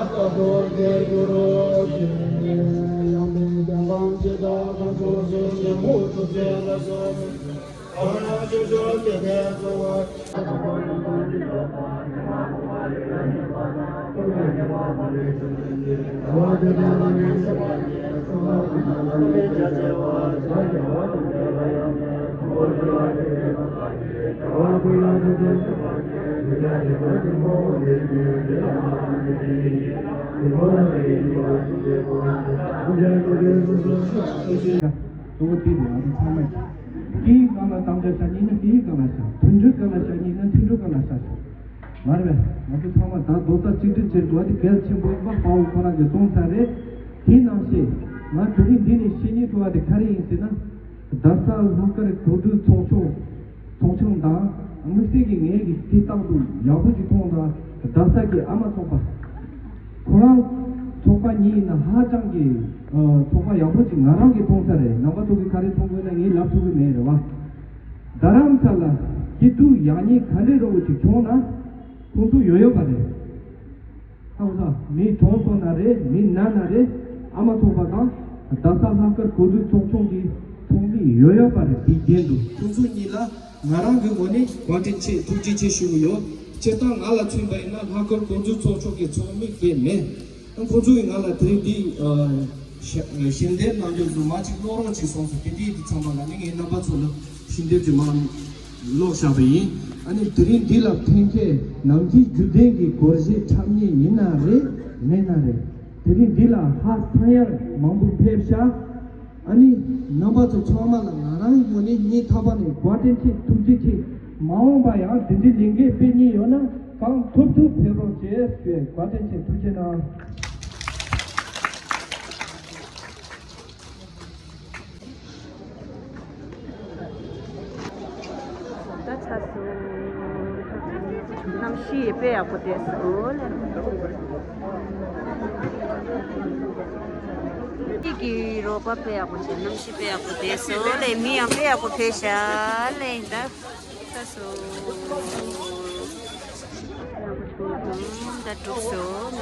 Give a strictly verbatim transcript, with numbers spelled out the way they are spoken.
གཙོ་བོ་དེ་རེད། ང་ཚོ་ཚང་མས་དེའི་སྒང་ལ་དམ་བཅའ་བཞག་ཉིན་ན་དེའི་སྒང་ལ་བཞག་མཐུན་སྒྲིལ་སྒང་ལ་བཞག་ཉིན་ན་མཐུན་སྒྲིལ་སྒང་ལ་བཞག་མ་རེད་པས། ང་ཚོ་ཚང་མ་ད་རྡོག་རྩ་གཅིག་སྒྲིལ་བྱེད་དགོས་པ་དེ་གལ་ཆེན་པོ་ཡིན་པ་དཔའ་བོ་ཁོ་རང་གིས་གསུངས་ཚར་རེད། དེ་ནང་བཞིན་ང་དེ་རིང་འདི་ནས་བཤད་སྙིང་བྲོ་བ་དེ་ག་རེ་ཡིན་ཟེར་ན། རྡ་ས་ལྷག་དཀར་གོ་སྒྲིག་ཚོགས་ཆུང་ཚོགས་ཆུང་དང་དམིགས་བསལ་གྱིས་ངས་ཀྱི་དེ་རྟག་ཏུ་ཡག་པོ་ཅིག་མཐོང་དང་། རྡ་ས་གི་ཨ་མ་ཚོགས་པ། ཁོ་རང་ཚོགས་པ་གཉིས་ཡིན་ན་ཧ་ཅང་གི་ཨ་ཚོགས་པ་ཡག་པོ་ཅིག་ང་རང་གིས་མཐོང་ས་རེད། རྣམ་པ་ཚོ་གིས་ག་རེ་མཐོང་དགོས་ན་ངས་ལབ་ཐུབ་ཀྱི་མེད་རེད་བ། རྡ་རམ་ས་ལ་སྐྱིད་སྡུག་ཡག་ཉེས་ག་འདྲ་འདྲ་བོ་ཅིག་བྱུང་ན་ཁོང་ཚོ་ཡོད་ཡོད་པ་རེད། ཁ་སང་མི་གྲོངས་སོང་ན་རེད། མི་ན་ན་རེད། ཨ་མ་ཚོགས་པ་དང་རྡ་ས་ལྷག་དཀར་གོ་སྒྲིག་ཚོགས་ཆུང་གི་ཚོགས་མི་ཡོད་ཡོད་པ་རེད། དེའི་རྒྱན་དུ་ཁོང་ཚོ་གཉིས་ལ་ང་རང་གི་ངོས་ནས་བཀའ་དྲིན་ཆེ་ཐུགས་རྗེ་ཆེ་ཞུ་གི་ཡོད། སྤྱིར་བཏང་ང་ལ་མཚོན་པ་ཡིན་ན་ལྷག་དཀར་གོ་སྒྲིག་ཚོགས་ཆུང་གི་ཚོགས་མི་གལ་མེད། ཁོང་ཚོ་ཡིས་ང་ལ་དེ་རིང་འདི་ཞལ་འདེབས་གནང་རྒྱུ་བཟོ་མ་ཅིག་ཀློག་རོགས་ཅིག་གསུངས་སོང་། དེ་འདྲའི་དེ་ཚང་མ་ལ་ནི་ངས་རྣམ་པ་ཚོ་ལ་ཞལ་འདེབས་ཀྱི་མ་ཀློག་བཞག་པ་ཡིན། ཨ་ནི་དེ་རིང་འདི་ལ་ཕེབས་མཁན་ནམ་རྒྱུན་རྒྱུན་ལྡན་གྱི་སྒོར་གཞས་འཁྲབ་མཁན་ཡིན་ན་རེད་མེད་ན་རེད། དེ་རིང་འདི་ལ་ཧ་ཐང་ཡར་མང་པོ་ཕེབས་ཤག་ཨ་ནི་རྣམ་པ་ཚོ་ཚང་མ་ལ་ང་རང་ངོས་ནས་སྙིང་ཐག་པ་ནས་བཀའ་དྲིན་ཆེ་ཐུགས་རྗེ་ཆེ། མ་འོངས་པ་ཡང་དེ་འདྲའི་ལས་འགུལ་སྤེལ་མཁན་ཡོད་ན་གང་ཐུབ་ཐུབ་ཕེབས་རོགས་བྱེད་ཞུ་བའི་བཀའ་དྲིན་ཆེ། ཐུགས་རྗེ་གནང་། ད་ཚར་སོང་། གནམ་གཤིས་དཔེ་ཡག་པོ་བསྡད་སོང་ལེ། ཁྱེད་ཀྱི་རོགས་པ་དཔེ་ཡག་པོ་བྱས། གནམ་གཤིས་དཔེ་ཡག་པོ་བསྡད་སོང་ལེ། མི་ཡང་དཔེ་ཡག་པོ་ཕེབས་ཤག་ལེ། ད་ཚར་སོང་། ད་འགྲོ་སོང་།